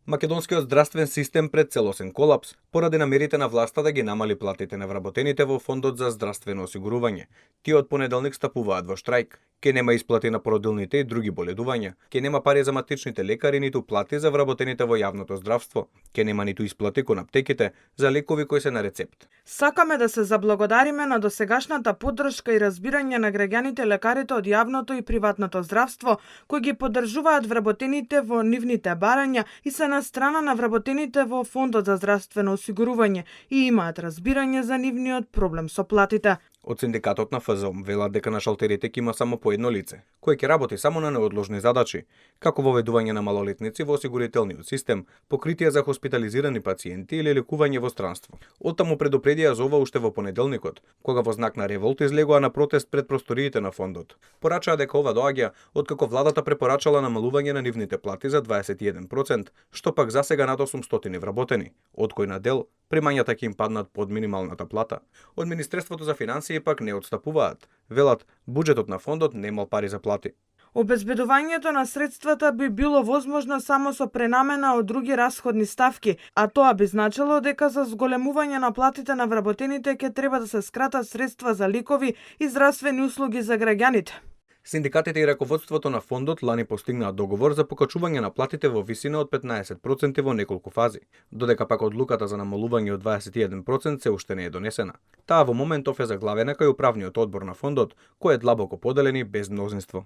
Македонскиот здравствен систем пред целосен колапс поради намерите на власта да ги намали платите на вработените во Фондот за здравствено осигурување. Тие од понеделник стапуваат во штрајк. Ке нема исплати на породилните и други боледувања. Ке нема пари за матичните лекари, ниту плати за вработените во јавното здравство. Ке нема ниту исплати кон аптеките за лекови кои се на рецепт. Сакаме да се заблагодариме на досегашната поддршка и разбирање на граѓаните лекарите од јавното и приватното здравство, кои ги поддржуваат вработените во нивните барања и се на страна на вработените во Фондот за здравствено осигурување и имаат разбирање за нивниот проблем со платите. Од синдикатот на ФЗОМ велат дека на шалтерите ќе има само по едно лице, кое ќе работи само на неодложни задачи, како воведување на малолетници во осигурителниот систем, покритие за хоспитализирани пациенти или лекување во странство. Оттаму предупредија за ова уште во понеделникот, кога во знак на револт излегоа на протест пред просториите на фондот. Порачаа дека ова доаѓа откако владата препорачала намалување на нивните плати за 21%, што пак засега над 800 вработени, од кој на дел примањата ќе им паднат под минималната плата. Од Министерството за финансии пак не отстапуваат. Велат, буџетот на фондот немал пари за плати. Обезбедувањето на средствата би било возможно само со пренамена од други расходни ставки, а тоа би значило дека за зголемување на платите на вработените ќе треба да се скратат средства за лекови и здравствени услуги за граѓаните. Синдикатите и раководството на фондот лани постигнаа договор за покачување на платите во висина од 15% во неколку фази, додека пак одлуката за намалување од 21% се уште не е донесена. Таа во моментов е заглавена кај управниот одбор на фондот, кој е длабоко поделен и без мнозинство.